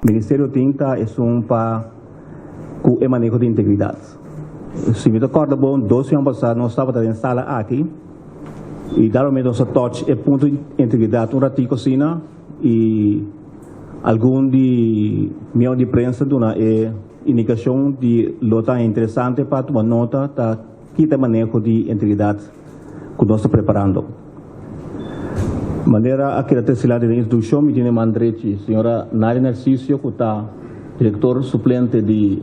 Ministerio tin ta esun pa ku e maneho di integridat. Si mi ta kòrda bon, dos siman pasá nos tabata den sala aki i dado momento nos a touch e punto di integridat un ratico asina i algun di miembro di prensa duna e indikashon di lo ta interesante pa tuma nota ta kita e maneho di integridat ku nos ta preparando. Manera a keda testilat den instrukshon mi tene man drechi señora Nadia Narciso ku ta direktor suplente di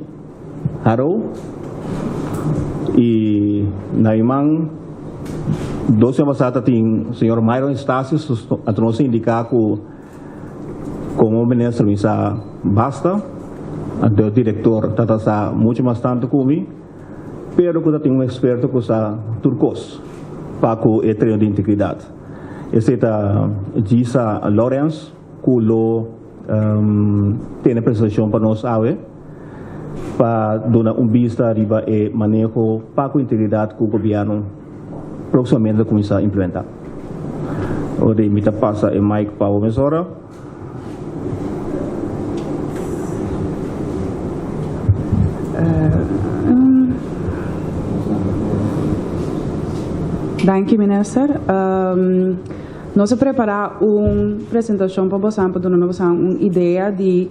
Haro i na mi man dos siman pasá ta tin señor Myron Estacius anto nos a indiká ku komo minister mi sa basta anto e direktor ta ta sa muchu mas tantu ku mi. Pero ku ta tin un eksperto ku sa tur kos pa ku e treno di integridat. Esei ta Gisa Lorenz ku lo tene presentashon pa nos awe pa duna un bista riba e maneho pa ku integridat ku gobièrnu próksimamente ta kuminsá implementá. Ora mi ta pasa e mic pa bo mesora. Danki minister. Nos a prepara un presentacion pa bosan pa duna bosan un idea di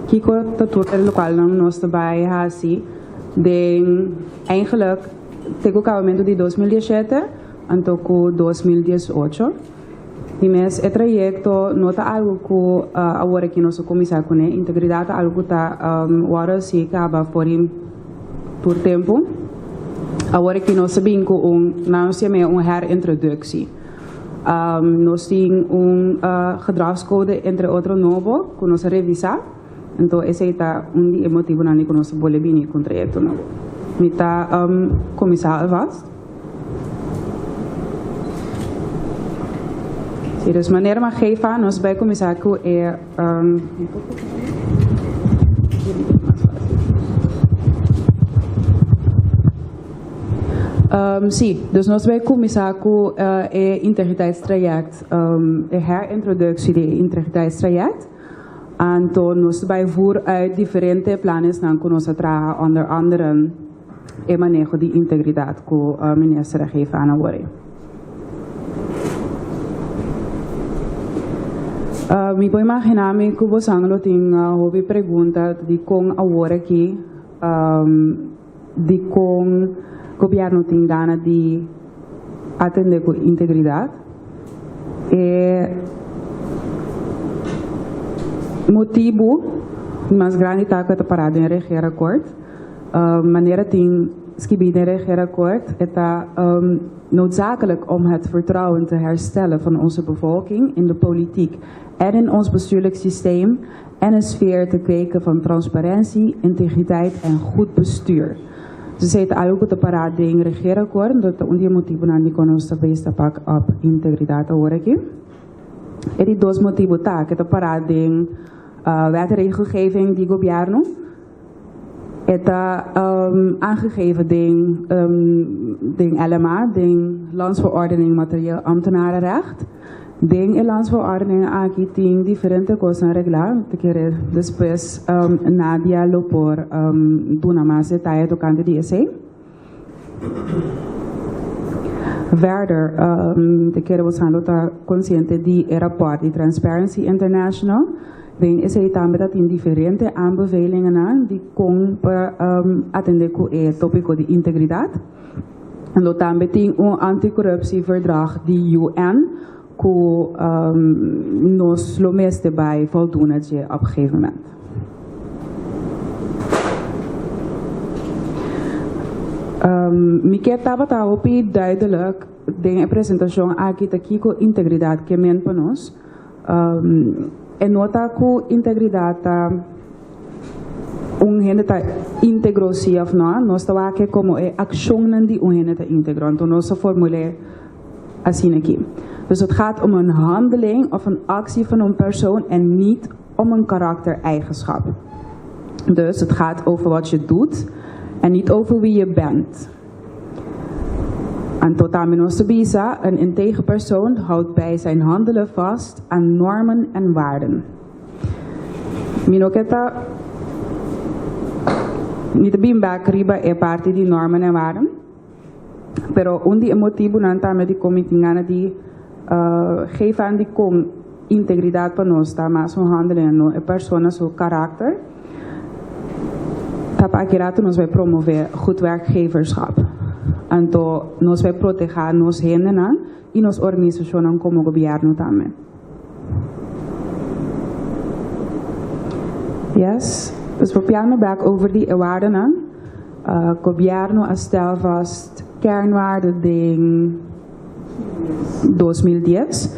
kico ta tur e locualnan nos ta bay haci den eigenlijk te cu cabamento di 2017 anto cu 2018. Di mes, e trayekto no ta algu ku awor aki nos a kuminsá kuné. Integridat ta algu ku ta wòrdu hasi kaba for di tur tempu. Awor aki nos a bin ku un, nan nos yam'é un herintroduksie. Nos tin un gedragscode entre otro nobo ku nos a revisá. Anto esei ta un di e motibunan di ku nos a bolbe bini ku un trayekto nobo. Mi ta kuminsá alvast. Sí, dus manera ma gefa, nos bai kuminsá ku e Sí, dus nos bai kuminsá ku e integriteitstraject, e herintroductie di e integriteitstraject. Anto nos bai voer uit diferente planesnan ku nos a traha, onder andere e maneho di integridat ku minister a geef aan awor. Mi por imagina mi ku bosan lo tin hopi pregunta dikon awor aki, dikon gobièrnu tin gana di atende ku integridat. E motibu mas grandi ta ku e ta pará den regeerakkoord. Manera tin skibí den regeerakkoord e ta noodzakelijk om het vertrouwen te herstellen van onze bevolking in de politiek en in ons bestuurlijk systeem en een sfeer te kweken van transparentie, integriteit en goed bestuur. Dus esei ta algu ku ta pará den regeerakkoord, enton ta un di e motibunan dikon nos ta bes ta pak op integridat awor aki. E di dos motibu ta ku e ta pará den wet en regelgeving di gobièrnu. E ta aangegeven den den LMA, den Landsverordening Materieel Ambtenarenrecht. Den e landsverordening aki tin diferente kosnan reglá. Mi ta kere despues Nadia lo por duna mas detaye tokante di esei. Verder, mi ta kere bosan lo ta konsiente di e rapòrt di Transparency International. Den esei tambe ta tin diferente aanbevelingennan di kon pa atendé ku e tópiko di integridat. Lo tambe tin un anticorruptieverdrag di UN ku nos lo mester bai voldoen na dje op gegeven moment. Mi ke tabata hopi duidelijk den e presentashon aki ta kiko integridat ke men pa nos. E no ta ku integridat ta un hende ta íntegro si òf no. Nos ta wak komo e akshonnan di un hende ta íntegro. Anto nos a formul'é asina aki. Dus het gaat om een handeling of een actie van een persoon en niet om een karaktereigenschap. Dus het gaat over wat je doet en niet over wie je bent. Anto tambe nos ta bisa, een integer persoon houdt bij zijn handelen vast aan normen en waarden. Mi no ke ta mi ta bin bek riba e parti di normen en waarden, pero un di e motibunan tambe dikon mi tin gana di geef aan dikon integridat pa nos ta mas un handeling en no e persona su karakter, ta pa aki rato nos bai promove goed werkgeverschap. Anto nos bai proteha nos hendenan i nos organisashonnan komo gobièrnu tambe. Yes, dus papiando bek over di e waardenan, gobièrnu a stel vast kernwaarden den 2010.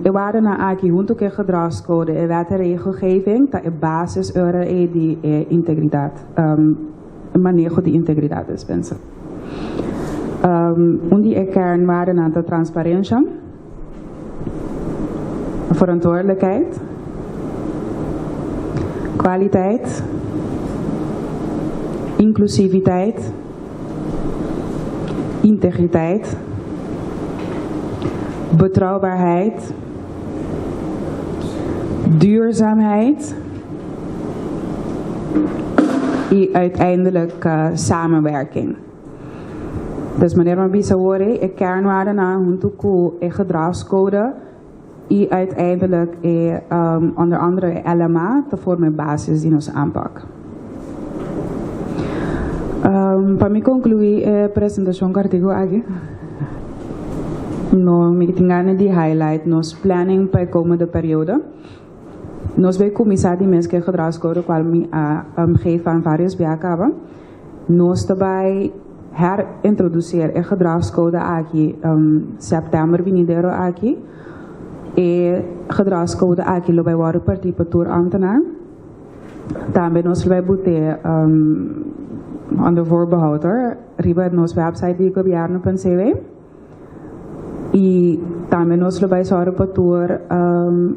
E waardenan aki hunto ku e gedragscode, e wet en regelgeving ta e basis ora ei di e integridat, e maneho di integridat despensa. Un di e kernwaardenan ta transparensha. Verantwoordelijkheid, kwaliteit, inklusiviteit, integriteit, betrouwbaarheid, duurzaamheid i uiteindelijk samenwerking. Dus manera mi a bisa awor ei, e kernwaardenan huntu ku e gedragskode i uiteindelijk e onder andere e LMA ta forma e basis di nos aanpak. Pa mi konkluí e presentashon kòrtiku aki, no mi tin gana di highlight nos planning pa e komende periodo. Nos bay kuminsá di mes ku e gedragskode kual mi a geef aan vários bia kaba. Nos ta bai herintroduseer e gedragscode aki sèptèmber binidero aki. E gedragscode aki lo bai wòrdu partí pa tur ámtenar. Tambe nos lo bai bot'é onder voorbehoud hoor, riba nos wèpsait di gobièrnu.cw. I tambe nos lo bai sòru pa tur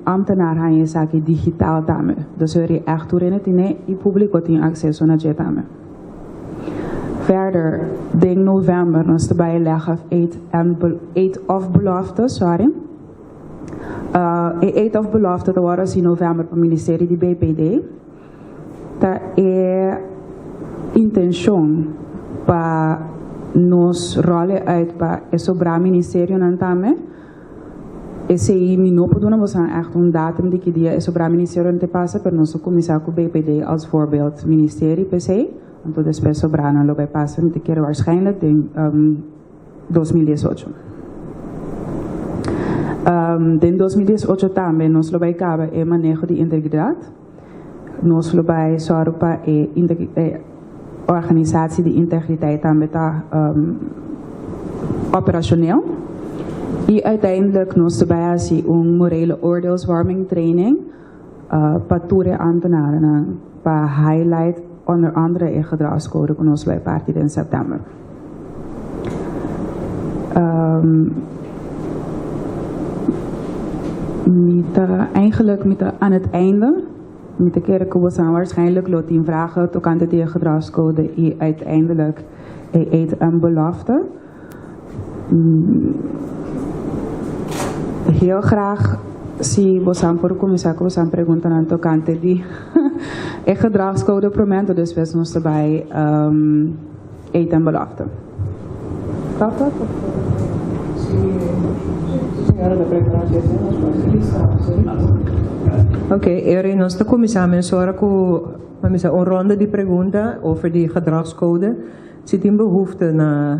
ámtenar haña esaki digital tambe. Dus wer i ègt tur hende tine i públiko tin akseso na dje tambe. Verder, den novèmber nos ta bai lèg eid en eid òf belofte, sòri. E eid òf belofte ta wòrdu hasi novèmber pa ministerio di BPD. Ta e intenshon pa nos ròl e uit pa e sobrá ministerionan tambe. Esei mi no por duna bosan ègt un datum di ki dia e sobrá ministerionan te pasa, pero nos a kuminsá ku BPD als voorbeeld ministerie p'esei, anto despues sobránan lo bai pasa, mi ta kere waarschijnlijk den 2018. Den 2018 tambe nos lo bai kaba e maneho di integridat. Nos lo bai sòru pa e organisatie di integriteit tambe ta operashoneel. I uiteindelijk nos ta bai hasi un morele oordeelsvorming training pa tur e ambtenarennan pa highlight onder andere e gedragscode ku nos bai parti den sèptèmber. Mi ta eigenlijk mi ta aan het einde. Mi ta kere ku boso waarschijnlijk lo tin vragen tokante di e gedragscode i uiteindelijk e eed en belofte. Heel graag si boso por kuminsá ku boso preguntanan tokante di e gedragscode promé anto despues nos ta bai Eid en belofte. Klopt dat? Oké, Eri, nos ta kuminsá mesora ku un ronda di pregunta over di gedragscode. Si tin behoefte na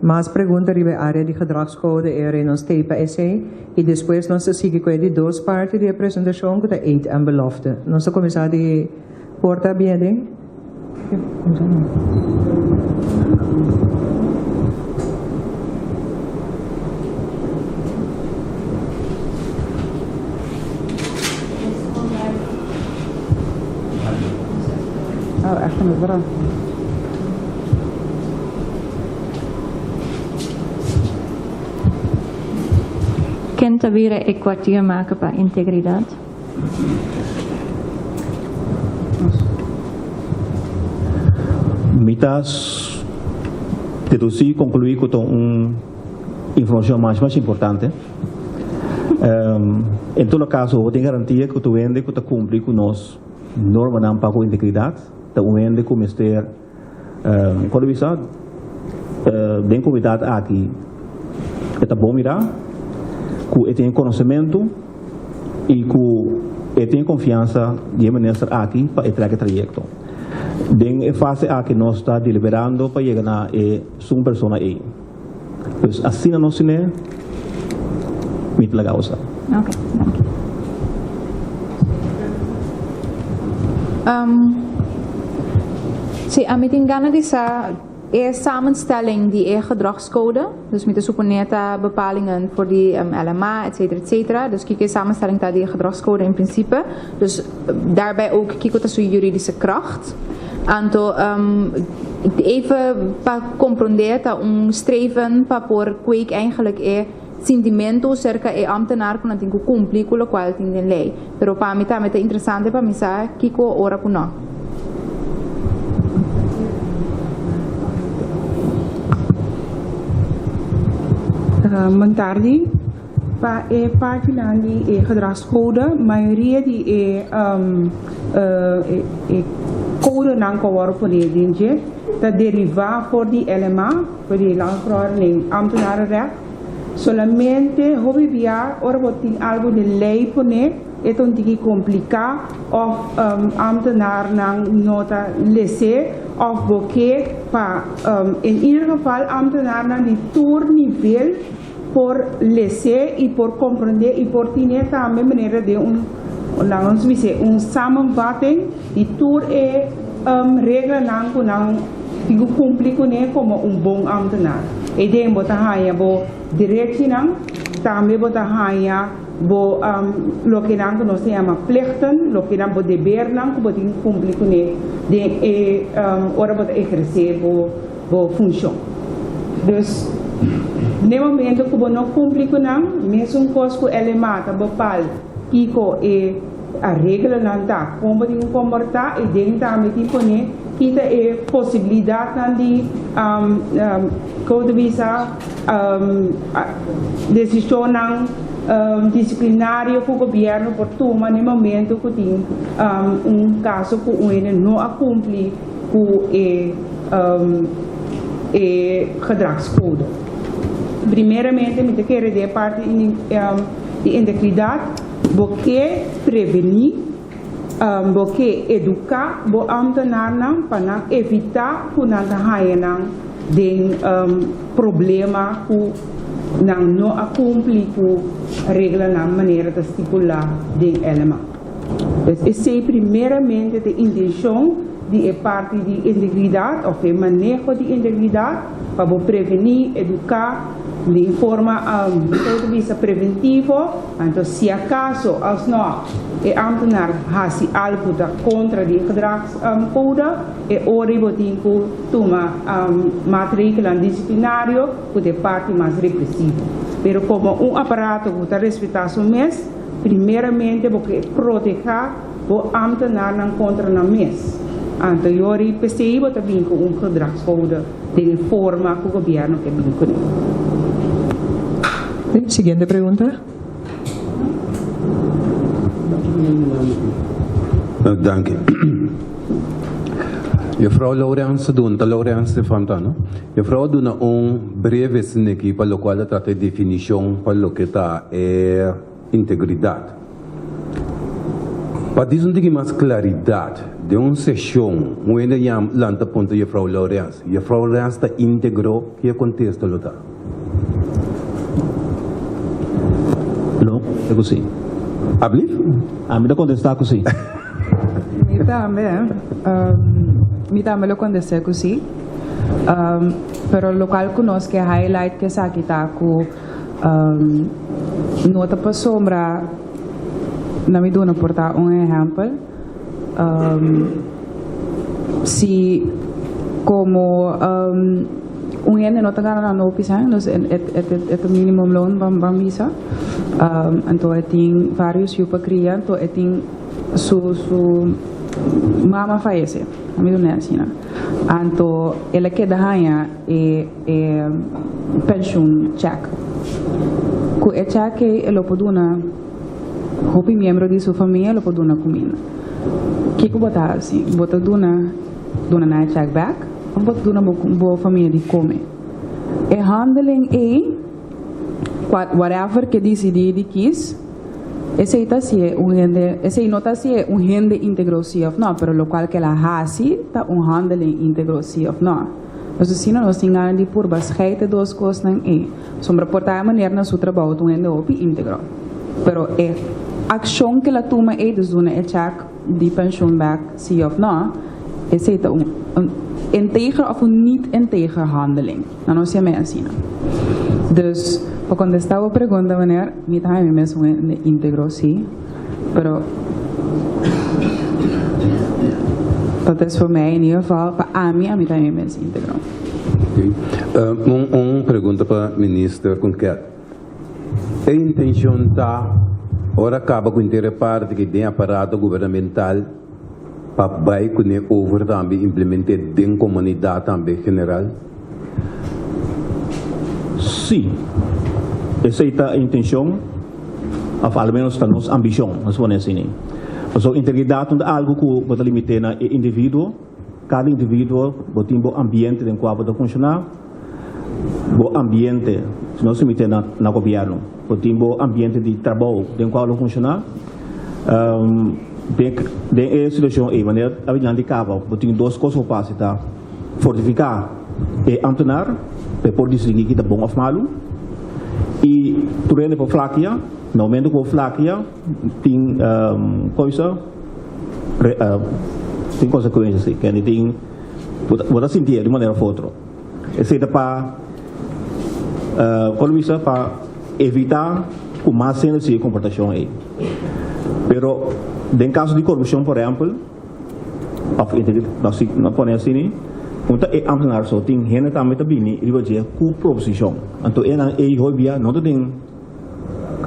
mas pregunta riba e área di gedragscode, Eri, nos t'ei pa esei. I despues nos ta sigui ku e di dos parti di e presentashon ku ta eid en belofte. Nos ta kuminsá di porta bieden. Oh, echt een mevrouw. Ken ta bira e kwartiermaker pa integridat? Mi ta dedusí i konkluí ku ta un informashon masha masha importante. En todo caso, bo tin garantia cu tur hende cu ta cumpli cu nos normanan pa cu integridad ta un hende cu mester, por bisa, den comunidad aki e ta bon mira, cu e tin e conocemento y cu e tin e confiansa di e minister aki pa e trek e trayecto. Den e fase aki nos ta deliberando pa yega na e sun persona ey. Dus asina nos tine, mi ta laga usa. Ok, danki. Um, si, ami tin gana di sa e samenstelling di e gedragscode. Dus mi ta supone ta bepalingen voor di um, LMA, et cetera, et cetera. Dus kiko e samenstelling ta di e gedragscode in principe. Dus daarbij ook kiko ta su juridische kracht. Anto even pa comprende ta un streven pa por kweek eigenlijk e sintimento cerca e ambtenaar cu nan tin cu cumpli cu locual tin den ley. Pero pa mi tambe ta interesante pa mi sa kico ora cu no. Bon tardi. Pa e partinan di e gedragscode, mayoria di e e codenan cu a worde pone den dje ta deriva for di LMA, for di Landsverordening Ambtenarenrecht. Solamente hopi bia ora bo tin algo den ley pone e ta un tiki complica of ambtenaarnan no ta lese of bo ke pa in ieder geval ambtenaarnan di tur nivel por les'é i por komprendé i por tin'é tambe manera den un, laga nos bis'é, un samenvatting di tur e reglanan ku nan tin ku kumpli kuné komo un bon ámtenar. Ei den bo ta haña bo derechinan, tambe bo ta haña bo lokenan ku nos ta yama plichten, lokenan bo debernan ku bo tin ku kumpli kuné den e ora bo ta ehersé bo. bo funshon. Dus, n'e momento ku bo no kumpli ku nan, mesun kos ku el e mata bo pal kiko e areglonan ta, kon bo tin ku komportá i den tambe tin pone kita e posibilidatnan di kon ta bisa desishonnan disiplinario ku gobièrnu por tuma n'e momento ku tin un kaso ku un hende no a kumpli ku e e gedragscode. Primeramente mi ta kere den e parti di integridad bo ke preveni, bo ke educa bo ambtenarnan pa nan evita ku nan ta haña nan den problema ku nan no a cumpli ku reglanan manera ta stipula den LMA. Pues esei primeramente ta e intencion di e parti di integridad of e maneho di integridad pa bo preveni, educa den forma mi ta bisa preventivo, anto si acaso alsnog e ambtenaar haci algo ta contra di e gedragscode e ora ei bo tin cu tuma maatregelan disciplinario cu ta e parti mas represivo. Pero como un aparato cu ta respeta su mes, Primeramente bo ke protehá bo ámtenarnan kontra nan mes. Anto yori p'esei bo ta bin ku un gedragscode den e forma ku gobièrnu ke bin kuné. Siguiente pregunta. Danki. Juffrouw Lourens duna, ta Lourens Stefan ta no? Juffrouw a duna un breve sneki pa locual ta trata e definicion pa loke ta e integridad. Pa dis un tiki mas claridad, den un sesion un hende yam lanta puntra Juffrouw Lourens, Juffrouw Lourens ta integro? Ki e contesta lo ta? Lo, e cu si. Ablief? Ami ta contesta cu si. Mi tambe, mi tambe lo contesta cu si. Pero locual cu nos ke highlight ke esaki ta cu no ta pasobra, na mi duna por ta un ehempel, si como un hende no ta gana nan hopi sèn, dus e ta minimumloon ban bisa, anto e tin varios yu pa cria, anto e tin su su mama fayece, a mi duna e asina, anto el a keda haña e e pensioen check. Ku e chèk ei e lo por duna hopi miembro di su famia lo por duna kuminda. Kiko bo ta hasi? Bo ta duna duna nan e chèk bèk òf bo ta duna bo bo famia di kome? E handeling ei, whatever ke disidí di kis, esei ta hasié un hende, esei no ta hasié un hende íntegro sí òf nò, pero lokual ke el a hasi ta un handeling íntegro sí òf nò. Nos asina nos tin gana di purba scheid e dos cosnan ey. Pasobra por ta e meneer na su trabao ta un hende hopi integro. Pero e accion cu el a tuma ey, dus duna e check di pensioen bek si of no, esey ta un un integer of un niet integer handeling. Nan nos yama e asina. Dus, pa contesta bo pregunta meneer, mi ta haña mi mes un hende integro si, pero dat is voor mij in ieder geval, pa ami, ami ta mi mes íntegro. Ok. Un un pregunta pa minister Kunket. E intencion ta ora caba cu inter e parti ki den aparato gubernamental pa bay cune over tambe implemente den comunidad tambe general? Sí. Esey ta e intencion. Of al menos ta nos ambishon, nos pone asina. Pasobra integridat no ta algu ku bo ta limité na e individuo. Kada individuo bo tin bo ambiente den kua bo ta funshoná. Bo ambiente, si nos limité na na gobièrnu, bo tin bo ambiente di trabou den kua bo ta funshoná. Den den e situashon ei, manera a bin dilanti kaba, bo tin dos kos ku bo por hasi, ta fortifiká e ámtenar pa e por distinguí ki ta bon òf malu i tur hende por flakia. Na momento ku bo flakia tin koisa tin konsekuensia si kende tin bo ta sintié di un manera òf otro. Esei ta pa kòl bisa pa evitá ku mas hende sigui e komportashon ei. Pero den kaso di korupshon por ehèmpel. Of integridat, si no pone asina, un ta e ambtenaar so, tin hende tambe ta bini riba dje ku proposishon. Anto enan ei hoy bia no ta den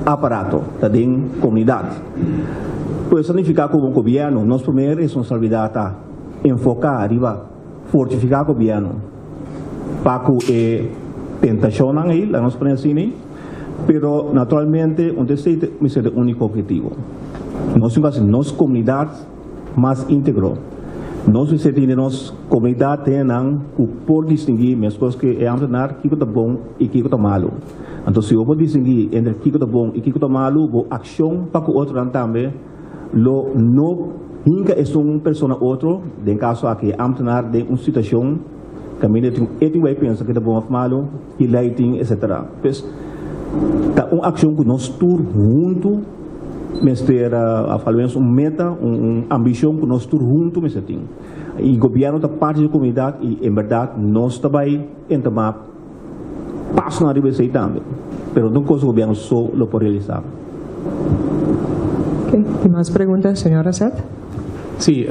aparato, ta den komunidat. Pues ta nifiká komo gobièrnu nos promé responsabilidat ta enfoká riba fortifiká gobièrnu pa ku e tentashonnan ei, laga nos pone asina, pero naturalmente un ta esei mester ta e úniko ophetivo. Nos tin ku hasi nos komunidat. mas íntegro. Nos mester tin den nos komunidat hendenan ku por distinguí, meskos ku e ámtenar, kiko ta bon i kiko ta malu. Anto si bo por distinguí entre kiko ta bon i kiko ta malu, bo akshon pa ku otronan tambe lo no hinka esun persona otro, den kaso aki e ámtenar, den un situashon kaminda e tin bai pensa ke ta bon òf malu, ki lei tin, etsetera. Pues, ta un akshon ku nos tur huntu mester, of al menos un meta, un ambishon ku nos tur huntu mester tin. I gobièrnu ta parti di komunidat i en bèrdat nos ta bai entamá pasonan riba esei tambe. Pero no ta un kos ku gobièrnu so lo por realisá. Ok, tin mas pregunta, señora Seth? Sí,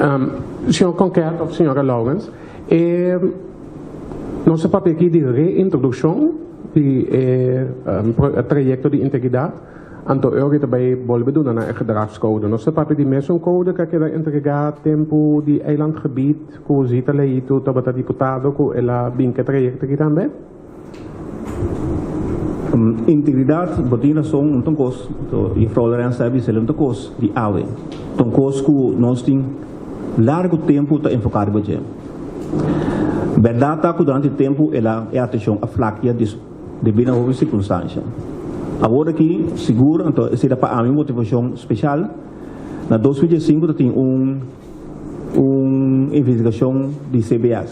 señor Conquet of señora Lawrence, e nos a papia aki di reintrodukshon di e trayekto di integridat. Anto e ora ta bai bolbe duna nan e gedragscode. Nos ta papia di mesun code ku a keda entregá tempu di eilandgebied ku Zita Leito tabata diputado ku el a bin ku e trayekto aki tambe. Integridat, bo tin rason, un ta un kos, Juffrouw Lorenza a bisa, el un ta kos di awe. Ta un kos ku nos tin largu tempu ta enfoká riba dje. Bèrdat ta ku durante tempu el a e atenshon a flakia debí na hopi sirkunstansha. Awor aki, sigur, anto esei ta pa ami un motivashon speshal, na 2015 ta tin un un investigashon di CBS,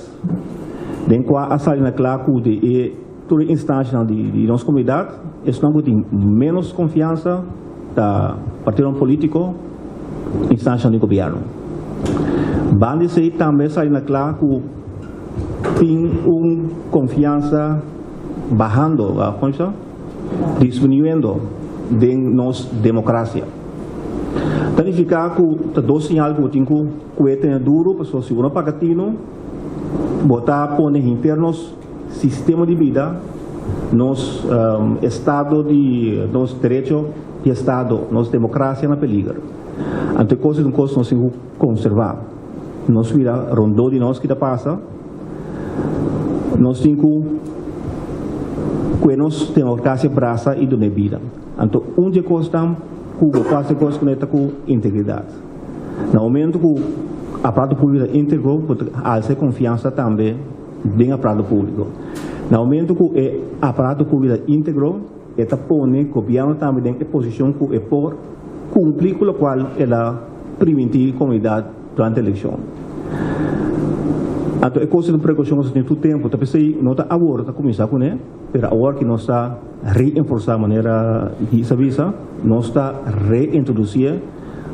den kua a sali na kla ku di e tur e instanshanan di nos komunidat, esnan ku tin ménos konfiansa ta partidonan polítiko, instanshanan di gobièrnu. Banda di esei tambe a sali na kla ku tin un konfiansa bahando, kon sa? Disminuyendo den nos demokrasia. Ta nifiká ku ta dos señal ku bo tin ku kue tene duru, pasobra si bo no paga tinu, bo ta pone henter nos sistema di bida, nos estado di, nos derecho di estado, nos demokrasia na peliger. Anto e kos ei ta un kos nos tin ku konservá. Nos mira rondó di nos ki ta pasa, nos tin ku. Ku e nos demokrasia brasa i dun'é bida. Anto un di e kosnan ku bo por hasi kos kuné ta ku integridat. Na momento ku aparato públiko ta íntegro bo ta alsa e konfiansa tambe den aparato públiko. Na momento ku e aparato públiko ta íntegro e ta pone gobièrnu tambe den e posishon ku e por kumpli ku lokual el a primintí komunidat durante elekshon. Anto e kos di prekoushon nos tin tur tempu ta p'esei no ta awor ta kuminsá kuné. Pero awor ki nos ta reenforsá manera Gis a bisa, nos ta reintrodusié,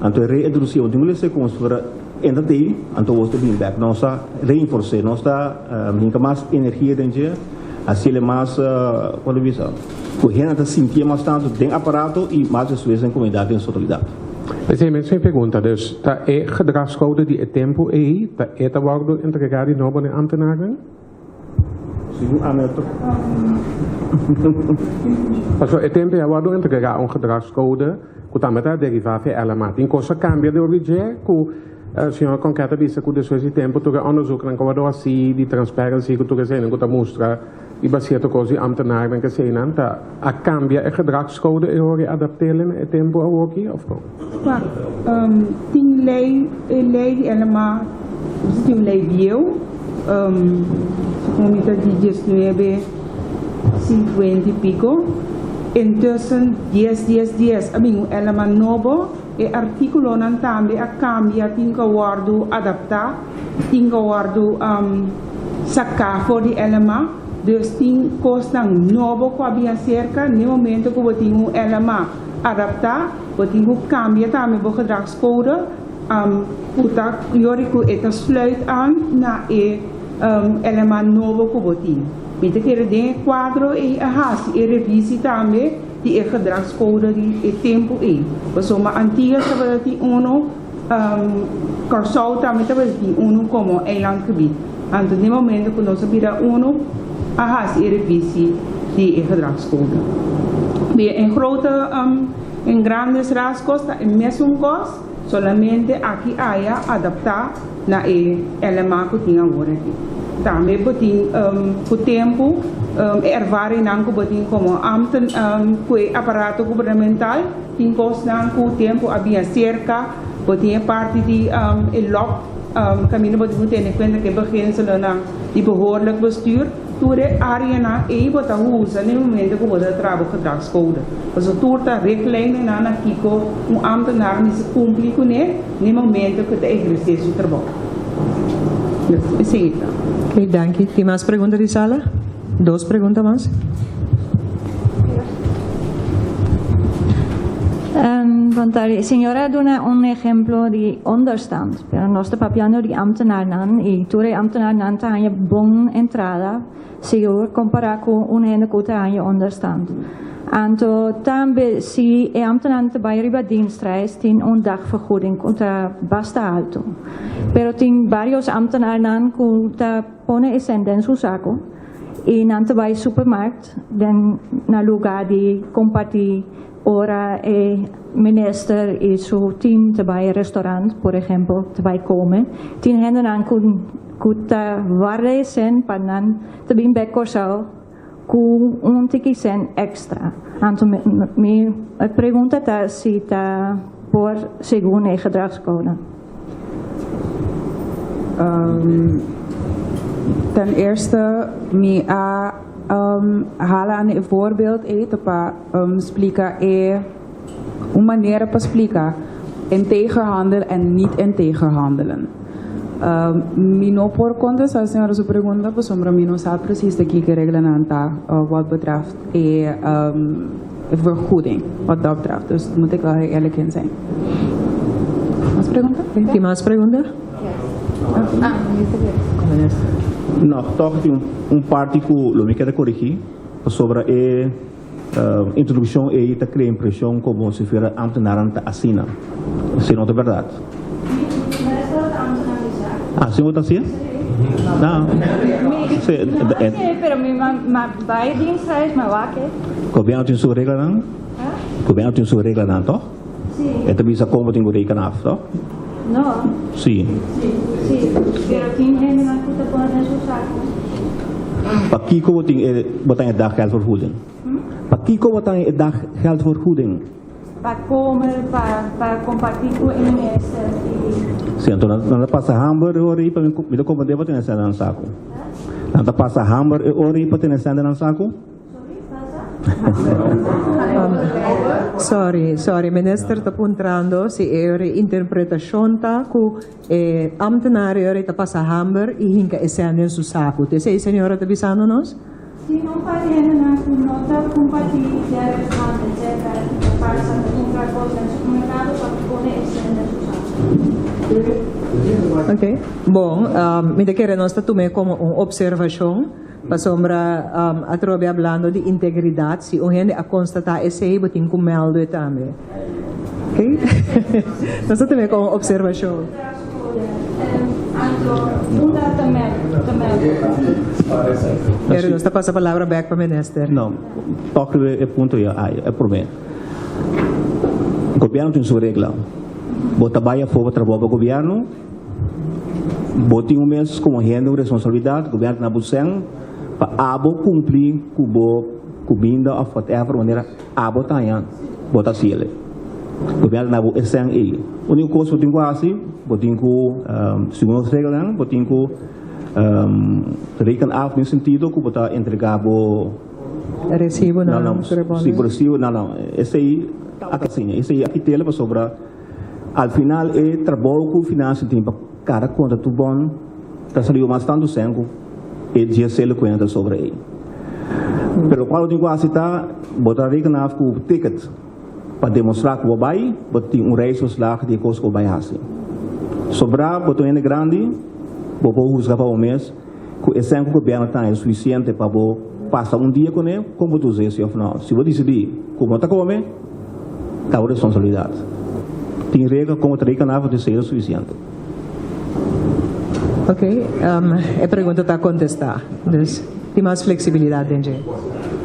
anto e reintrodusié bo tin ku lesa komo si fuera entra tei, anto bo ta bin bèk. Nos ta reinfors'é, nos ta hinka mas energia den dje, hasiel e mas, kon ta bisa, ku hende ta sintié mas tantu den aparato i mas despues den komunidat den su totalidat. Esei mes mi pregunta, dus ta e gedragscode di e tempu ei ta e ta wòrdu entregá di nobo na e ambtenarnan? Segun ami a ta. Pasobra e tempu ei a wòrdu entregá un gedragscode ku tambe ta derivá fi LMA. Tin kos a kambia dor di dje ku señor Konket a bisa ku despues di tempu tur e onderzoeknan ku a wòrdu hasí di transparency ku tur eseinan ku ta mustra riba sierto kos di ambtenarnan ku eseinan ta a kambia e gedragscode e ora i adapt'el na e tempu awoki òf kon? Wak, tin lei, e lei di LMA, tin un lei bieu. Segun mi ta di diesnuebe sinkuenta i piko. Intussen dies dies dies a bin un elema nobo. E artíkulonan tambe a kambia, tin ku a wòrdu adaptá, tin ku a wòrdu saká for di elema. Dus tin kosnan nobo ku a bin aserka. Na e momento ku bo tin un elema adaptá, bo tin ku kambia tambe bo gedragskode. Ku ta yori ku e ta sluit aan na e LMA nobo ku bo tin. Mi ta kere den e kuadro ei a hasi e revisi tambe di e gedragskode di e tempu ei. Pasobra Antillas tabata tin unu, Kòrsou tambe tabata tin unu komo eilandgebied. Anto den momento ku nos a bira unu a hasi e revisi di e gedragskode. Bien, en grote, en grandes rasgos ta e mesun kos. Solamente aki aya adaptá na e LMA ku tin awor aki. Tambe bo tin ku tempu e ervaringnan ku bo tin komo ambten ku e aparato gubernamental tin kosnan ku tempu a bin aserka. Bo tin e parti di e lòp kaminda bo tin ku tene kuenta ku e beginselennan di behoorlijk bestuur. Tur e áreanan ei bo ta usa na e momento ku bo ta traha bo gedragskode. Pasobra tur ta richtlijnennan na kiko un ámtenar mester kumpli kuné na e momento ku e ta ehersé su trabou. Esei ta. Oké, danki. Tin mas pregunta di sala? Dos pregunta mas. Bon tardi. Señora a duna un ehemplo di onderstand. Pero nos ta papiando di ambtenarnan y tur e ambtenarnan ta haña bon entrada sigur compara cu un hende cu ta haña onderstand. Anto tambe si e ambtenarnan ta bay riba dienstreis tin un dagvergoeding cu ta basta alto. Pero tin varios ambtenarnan cu ta pone e cent den su saco y nan ta bay supermarkt den na lugar di comparti Ora e minister y su team ta bay e restaurant, por ehempel, ta bay come, tin hendenan cu cu ta warda e cen pa nan ta bin bek Corsou cu un tiki cen extra. Anto mi mi pregunta ta si ta por segun e gedragscode. Ten eerste mi a hala aan e voorbeeld ei ta pa splika e un manera pa splika integer handelen en niet integer handelen. Mi no por kontestá señora su pregunta pasobra mi no sa precies de kiko e reglanan ta wat betreft e vergoeding wat dat betreft. Dus moet ik wel heel eerlijk in zijn. Mas pregunta? Tin mas pregunta? No, tòg tin un parti ku lo mi keda korigí pasobra e introdukshon ei ta krea impreshon komo si fuera ámtenarnan ta asina. Esei no ta bèrdat. Asina bo ta hasié? Gobièrnu tin su reglanan. Gobièrnu tin su reglanan, tòg? E ta bisa kon bo tin ku reken af, tòg? Sí. Pakiko bo tin e bo ta e daggeldvergoeding? Pakiko bo ta e daggeldvergoeding? Pa kome, pa kompartí ku e minister i. Si, anto nan ta pasa hamber e ora ei pa mi mi ta komprendé pa tene sèn den nan saku. Nan ta pasa hamber e ora ei pa tene sèn den nan saku? Sorry, sorry, minister ta puntrando si e ora ei interpretashon ta ku e ambtenaar e ora ei ta pasa hamber i hinka e sèn den su saku. Ta esei señora ta bisando nos? Si un par di hendenan ku no ta kompartí den restaurant etc. I ta pasa ta kumpra kos den supermerkado pa pone e sèn den su saku. Ok, bon, mi ta kere nos ta tum'é komo un opservashon, pasobra atrobe hablando di integridat, si un hende a konstatá esei bo tin ku mèldu e tambe. Ok, nos ta tum'é komo un opservashon. Pero nos ta pasa palabra bek pa minister. No, tòg riba e punto ya ai, e promé. Gobièrnu tin su regla. Bo ta bai afó pa trabou pa gobièrnu, bo tin un mes komo hende un responsabilidat, gobièrnu ta na bo sèn pa abo kumpli ku bo kuminda òf whatever manera Abo ta haña bo ta hasiel. Gobièrnu ta na bo e sèn ei. Úniko kos bo tin ku hasi, bo tin ku segun nos reglanan, bo tin ku reken af den sentido ku bo ta entregá bo Resibonan, No, no, si bo resibo, no, no, esei a ta asina, esei a kit'el pasobra al final e trabou ku finansia tin pa kada konta tur bon ta saliu mas tantu sèn ku e GSL ku ta sobra ei. Pero lokual bo tin ku hasi ta, bo ta reken af ku ticket pa demostrá ku bo bai, bo tin un reisverslag di e kos ku bo bai hasi. Sobrá bo ta un hende grandi, bo por husga pa bo mes ku e sèn ku gobièrnu ta haña sufisiente pa bo pasa un dia kuné, kon bo ta usa esei òf nò. Si bo disidí ku bo no ta kome, ta bo responsabilidat. Tin regla kon bo ta reken af, bo tin esei ta sufisiente. Ok, e pregunta ta contesta. Dus tin mas flexibilidad den dje.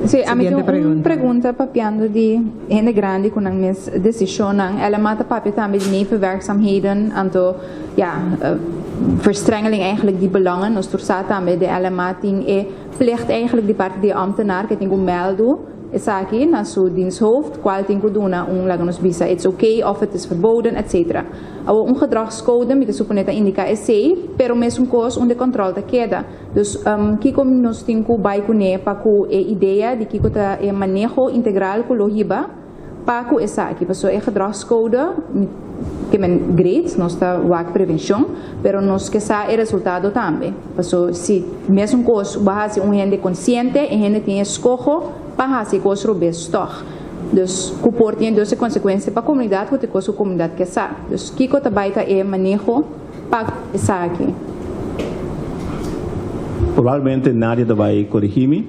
Sí, a mi tin Siguiente un pregunta. pregunta papiando di hende grandi cu nan mes decisionnan. LMA ta papia tambe di nevenwerkzaamheden, anto ja, verstrengeling eigenlijk di belangen. Nos tur sa tambe de LMA tin e plicht eigenlijk di parti di e ambtenaar ke tin cu meldu Esaki na su diensthoofd, cual tin cu duna un laga nos bisa it's ok of het is verboden etc. Awor un gedragscode mi ta supone ta indica esey, pero mesun cos unda e control ta keda. Dus kico nos tin cu bay cune pa cu e idea di kico ta e maneho integral cu lo hiba pa cu esaki. Pasobra e gedragscode mi ke men great, nos ta wak prevencion, pero nos ke sa e resultado tambe. Paso si mesun kos bo a hasi un hende konsiente, e hende tin e skoho pa hasi e kos robes tòg. Dus ku por tin dus e konsekuensia pa komunidat ku ta e kos ku komunidat ke sa. Dus kiko ta bai ta e maneho pa esaki? Probablemente nadie ta bai korigí mi.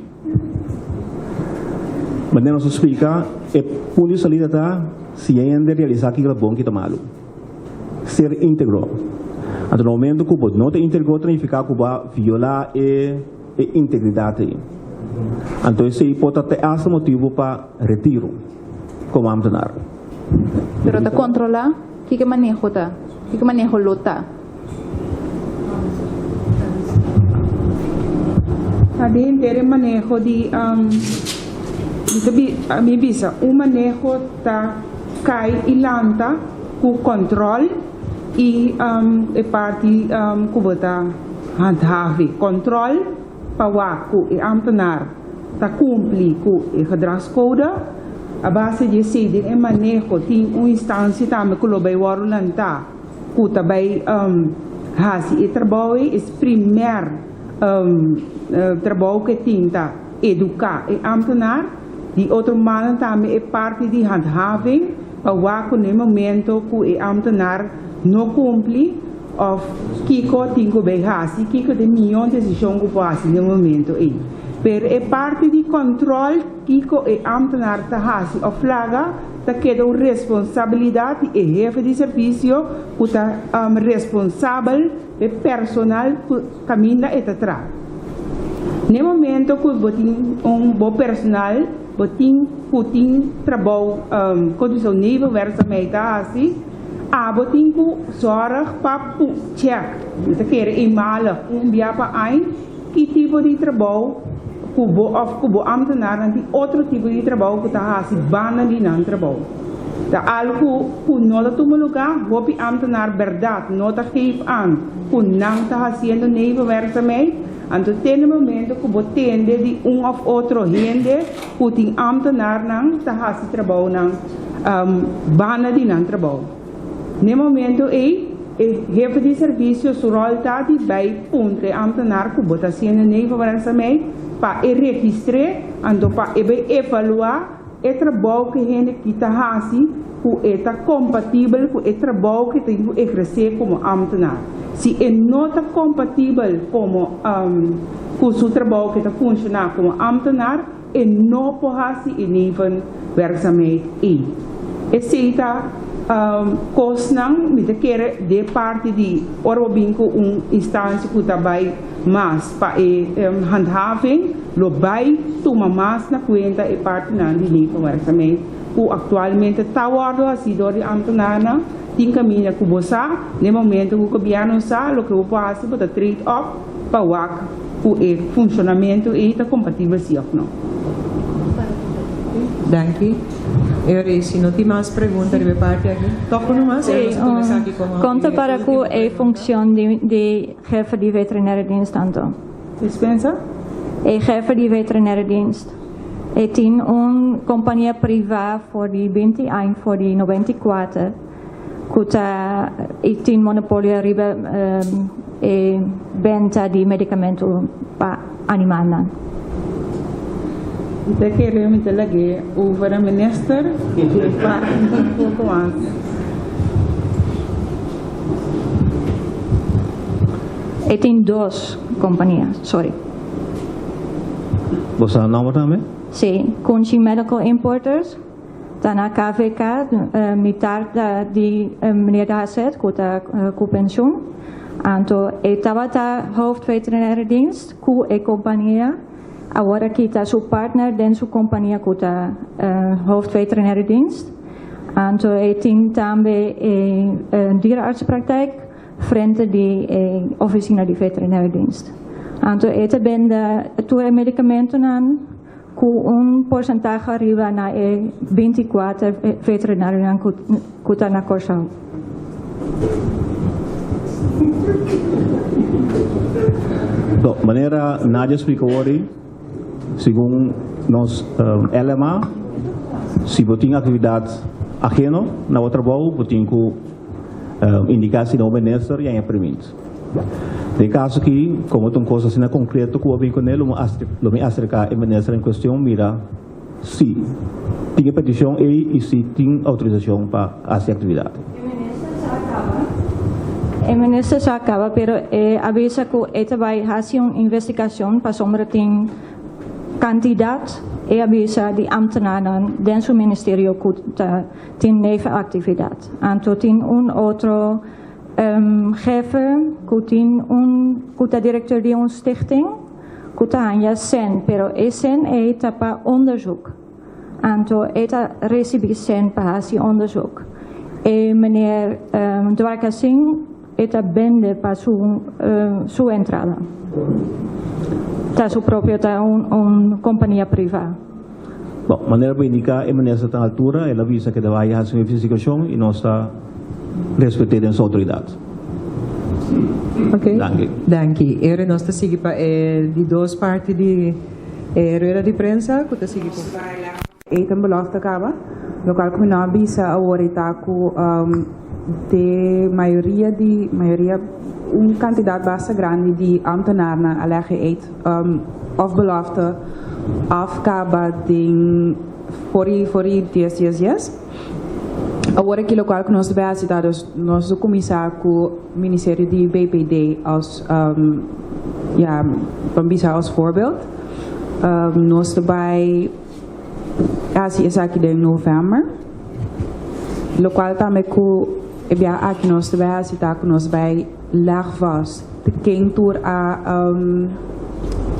Manera nos a splika, e punto di salida ta si e hende realisá kiko ta bon, kiko ta malu. Ser íntegro. Anto na momento ku bo no ta íntegro ta nifiká ku bo a violá e e integridat ei. Anto esei por ta te asta motibu pa retiro komo ámtenar. Pero ta kontrolá kiko e maneho ta, kiko e maneho lo ta. Ta den henter e maneho di mi ta bi mi bisa un maneho ta kai i lanta ku kòntròl i e parti ku bo ta handhaven. Kòntròl pa wak ku e ámtenar ta kumpli ku e gedragskode. A base di esei den e maneho tin un instansia tambe ku lo bai wòrdu lantá ku ta bai hasi e trabou ei. Es primer trabou ku e tin ta eduká e ámtenar. Di otro mano tambe e parti di handhaving pa wak ku na e momento ku e ambtenar no kumpli òf kiko tin ku bay hasi, kiko ta e mihó desishon ku por hasi na e momento ei. Pero e parti di kòntròl kiko e ambtenar ta hasi òf laga ta keda un responsabilidat di e hefe di servisio ku ta responsabel pa e personal ku kaminda e ta traha. N'e momento ku bo tin un bo personal, bo tin ku tin trabou kondishon nevenwerkzaamheid ta hasi, abo tin ku zòrg pa chèk, mi ta kere eenmalig, un bia pa aña, ki tipo di trabou ku bo òf ku bo ámtenarnan tin otro tipo di trabou ku ta hasi banda di nan trabou. Ta algu ku no ta tuma lugá, hopi ámtenar bèrdat no ta geef aan ku nan ta hasiendo nevenwerkzaamheid, anto te na momento ku bo tende di un òf otro hende ku tin ámtenarnan ta hasi trabounan banda di nan trabou. N'e momento ei, e hefe di servisio su ròl ta di bai puntra e ámtenar ku bo ta hasiendo nevenwerkzaamheid pa e registr'é, anto pa e bai evaluá E trabou ku e hende ki ta hasi ku e ta kompatibel ku e trabou ku e tin ku ehersé komo ámtenar. Si e no ta kompatibel komo ku su trabou ku e ta funshoná komo ámtenar, e no por hasi e nevenwerkzaamheid ei. Esei ta kosnan mi ta kere den e parti di ora bo bin ku un instansia ku ta bai mas pa e handhaving lo bai tuma mas na kuenta e partinan di nevenwerkzaamheid ku aktualmente ta wòrdu hasí dor di ámtenarnan. Tin kaminda ku bo sa, den momento ku gobièrnu sa loke bo por hasi bo ta trade off pa wak ku e funshonamentu ei ta kompatibel si òf no. Danki. E si no tin mas pregunta riba e parti aki, tòg uno mas? Sí, konta para ku e funshon di Jefe di veterinaire dienst anto. Dispensa? E jefe di veterinaire dienst. E tin un kompania privá for di binti aña for di 94 ku ta i tin monopolio riba e benta di medikamentu pa animalnan. Mi ta kere mi ta lag'é over na minister pa un poko mas. E tin dos kompania, sorry. Bo sa nomber tambe? Sí, Kunchi Medical Importers ta na KVK, mitar ta di meneer Dahazet ku ta ku penshun. Anto e tabata hoofd veterinaire dienst ku e kompania, awor aki ta su partner den su kompania ku ta hoofd veterinaire dienst. Anto e tin tambe e dierenartsenpraktijk frente di e oficina di veterinaire dienst. Anto e ta bende tur e medicamentonan cu un porcentahe ariba na e 24 veterinarionan cu ta na Corsou. No, manera Nadia splica ori, Segun nos LMA, si bo tin aktividat aheno na bo trabou, bo tin ku indiká si na bo minister i haña permit. Den e kaso aki, komo ta un kos asina konkreto ku bo a bin kuné, lo mi aserká e minister en kuestion mira si tin e petishon ei i si tin outorisashon pa hasi e aktividat. E minister sa kaba pero e a bisa ku e ta bai hasi un investigashon pasobra tin kantidat e a bisa di ambtenarnan den su ministerio ku ta tin nevenaktividat. Anto tin un otro jefe ku tin un ku ta direkteur di un stichting. Ku ta haña sen, pero e sen ei ta pa onderzoek. Anto e ta risibí sen pa hasi onderzoek. E meneer Dwarkasing e ta bende pa su su entrada. Ta su propio ta un un kompania privá. Bon, manera bo indiká e minister ta na altura, el a bisa ku e ta bai hasi un investigashon i nos ta respet'é den su outoridat. Ok. Danki. Danki. Ere nos ta sigui pa e di dos parti di e rueda di prensa ku ta sigui ku. Eten belofte kaba, lokual ku mi no a bisa awor e ta ku de mayoria di mayoria un kantidat basta grandi di ambtenarnan a lege eet òf belofte òf kaba den for i for i dies dies dies. Awor aki lokual ku nos ta bai hasi ta dus nos ta kuminsá ku ministerio di BPD als ya ban bisa als voorbeeld. Nos ta bai hasi esaki den novèmber. Lokual tambe ku e biaha aki nos ta bai hasi ta ku nos bai leg vast ken tur a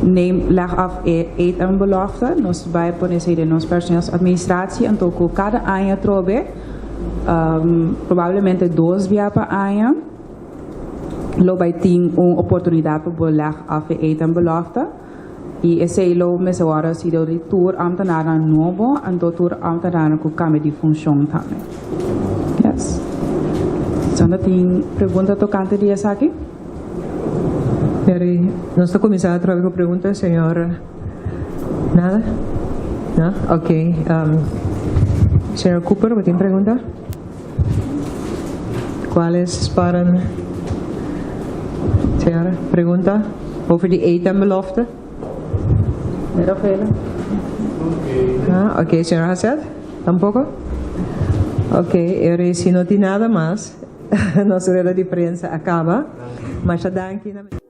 neem leg af e eed en belofte. Nos ta bai pone esei den nos personeelsadministratie anto ku kada aña atrobe probablemente dos bia pa aña. Lo bai tin un oportunidat pa bo leg af e eed en belofte. I esei lo mester wòrdu hasi dor di tur ámtenarnan nobo anto tur ámtenarnan ku kambia di funshon tambe. Yes. Sanda tin pregunta tokante di esaki? Mary, nos ta kuminsá atrobe ku pregunta, señor. Nada? No? Ok. Señor Cooper, bo tin pregunta? Cuales sparen? Señora, pregunta over die eed en belofte? Meneer Rafaela? Ah, ok, señor Hasset? Tampoco? Ok, eri si no tin nada mas, nos rueda di prensa a caba. Masha danki na.